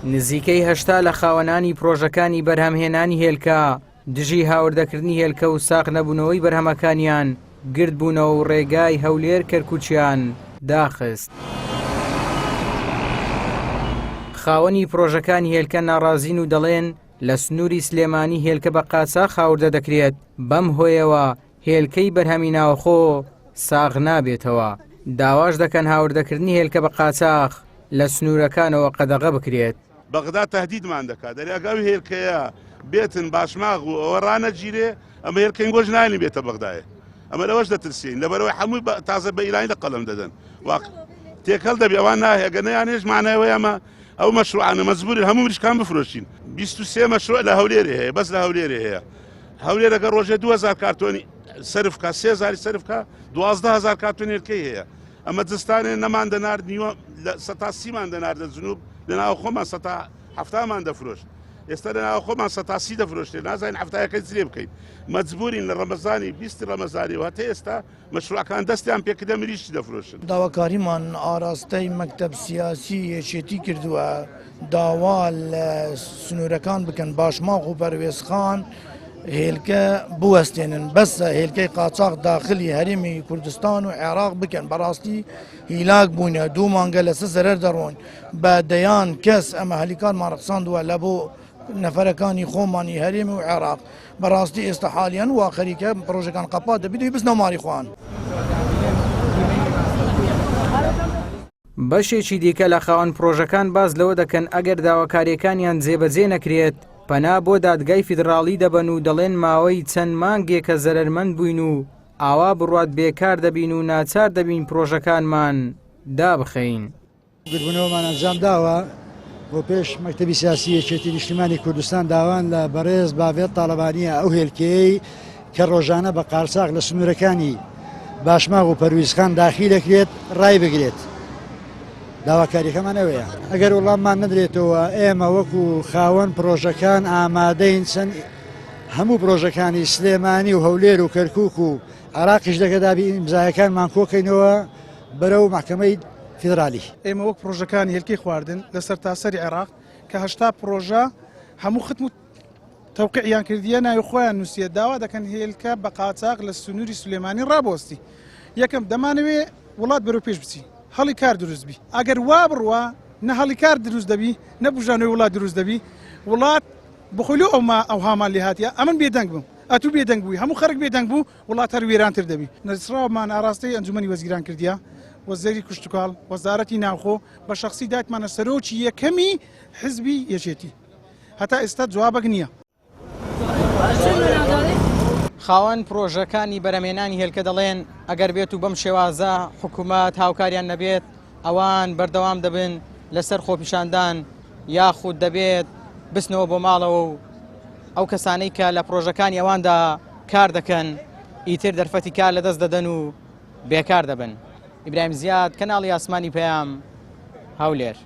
نزیکەی 80 لە خاوەنانی پرۆژەکانی بەرهەمهێنانی هێلکە دژی هاوردەکردنی هێلکە و ساغ نەبوونەوەی بەرهەمەکانیان گردبوونەوە و ڕێگای هەولێر کەرکوکیان داخست. خاوەنی پرۆژەکانی هێلکە ناڕازین و دەڵێن لە سنووری سلێمانی هێلکە بە قاچاخ هاوردە دەکرێت، بەم هۆیەوە هێلکەی بەرهەمی ناوخۆ ساغ نابێتەوە، داواش دەکەن هاوردەکردنی هێلکە بە قاچاخ لە سنوورەکانەوە قەدەغە بکرێت. بەغدا تەهدیدمان دەکات دەرێ ئەگە ئەو هێلکەیە بێتن باشماغ و ئەوە ڕانەگیرێ ئەمە هێلکەین گۆش ناێنین بێتە بەغدایێ ئەمە لەوەش دەترسین لەبەرەوەی هەمووی تازە بە ئیرانی لە قەڵەم دەدەن واق تێکەڵ دەبی ئەوان ناهێ ئەگە نەیانێش مانایەوەی ئەمە ئەو مەشروعانە مەجبورن هەموو مریشکان بفرۆشین 23 مەشروع لە هەولێرێ هەیە بەس لە هەولێرێ هەیە هەولێرەکە ڕۆژێ 2000 کارتۆنی سەرف کا 3000 سەرف کا 12000 کارتۆن هێلکەی هەیە ئەمە زستانێ نەمان دەنارد نیوە لە سەتا سیمان دەناردە جنوب لە ناو خۆمان سەتا حەفتامان دەفرۆشت ئێستا لە ناو خۆمان سەتا سی دەفرۆشتێ نازانین حەفتایەکەی چ لێ بکەین مەجبورین لە ڕەمەزانی بیستی ڕەمەزانیەوە هەتا ئێستا مەشروعەکان دەستیان پێکردە مریشک دەفرۆشن. داواکاریمان ئاراستەی مەکتەب سیاسی یەکێتی کردووە داوا لە سنوورەکان بکەن باشماخ و پەروێزخان هێلکە بوەستێنن بەسە هێلکەی قاچاخ داخلی هەرێمی کوردستان و عێراق بکەن بەڕاستی هیلاک بووینە دوو مانگە لەسەر زەرەر دەڕۆین بە دەیان کەس ئەمە هەلیکارمان ڕەخساندووە لە بۆ نەفەرەکانی خۆمانی هەرێمی و عێراق بەڕاستی ئێستا حالیان وا خەریکە پرۆژەکان قەپات دەبی دوی بزنەوە ماری خۆیان. بەشێکی دیکە لە خاوەن پرۆژەکان باس لەوە دەکەن ئەگەر داواکارییەکانیان جێبەجێ نەکرێت پەنا بۆ دادگای فیدڕاڵی دەبەن و دەڵێن ماوەی چەند مانگێکە زەرەرمەند بووین و ئاوا بڕوات بێکار دەبین و ناچار دەبین پرۆژەکانمان دابخەین. گردبوونەوەمان ئەنجام داوە بۆ پێش مەکتەبی سیاسی یەکێتی نیشتیمانی کوردستان داوان لە بەڕێز باڤێڵ تاڵەبانییە ئەو هێلکەیەی کە ڕۆژانە بە قارچاغ لە سنوورەکانی باشماغ و پەرویزخان داخیل دەکرێت ڕایبگرێت. داواکاریەکەمان ئەوەیە ئەگەر وڵاممان نەدرێتەوە ئێمە وەکو خاوەن پرۆژەکان ئامادەین چەند هەموو پرۆژەکانی سلێمانی و هەولێر و کەرکک و عراقیش دەگەدابی ئیمزایەکانمان کۆکەینەوە بەرەو مەحکەمەی فیدرالی. ئێمە وەک پڕۆژەکانی هێلکەی خواردن لە سەرتاسەری عێراق کە 80 پڕۆژە هەموو ختم و تەوقیعیان کردیە ناوی خۆیان نووسیە داوا دەکەن هێلکە بە قاچاغ لە سنووری سلێمانی ڕابوەستی یەکەم دەمانەوێ وڵات بەرەو پێش بچی هەڵی کار دروست بی ئەگەر وا بڕوا نە هەڵی کار دروست دەبی نە بژانەوەی وڵات دروست دەبی وڵات بخۆی لۆ ئەوما ئەوهامان لێ هاتیە ئەمن بێدەنگ بم ئەتوو بێدەنگ بووی هەموو خەرک بێدەنگ بوو وڵات هەر وێرانتر دەبی. نرسراومان ئاراستەی ئەنجومەنی وەزیران کردیە، وەزێری کشتوکاڵ، وەزارەتی ناوخۆ، بە شەخسی دایکمانە سەرۆکی یەکەمی حزبی یەکێتی. هەتا ئێستا جوابەک نییە. خاوەن پرۆژەکانی بەرهەمهێنانی هێلکە دەڵێن، ئەگەر بێت و بەم شێوازە حکومەت هاوکاریان نەبێت، ئەوان بەردەوام دەبن لەسەر خۆپیشاندان یاخود دەبێت بچنەوە بۆ ماڵەوە و ئەو کەسانەی کە لە پرۆژەکانی ئەواندا کار دەکەن ئیتر دەرفەتی کار لەدەست دەدەن و بێکار دەبن. ئیبراهیم زیاد، کەناڵی ئاسمانی پەیام، هەولێر.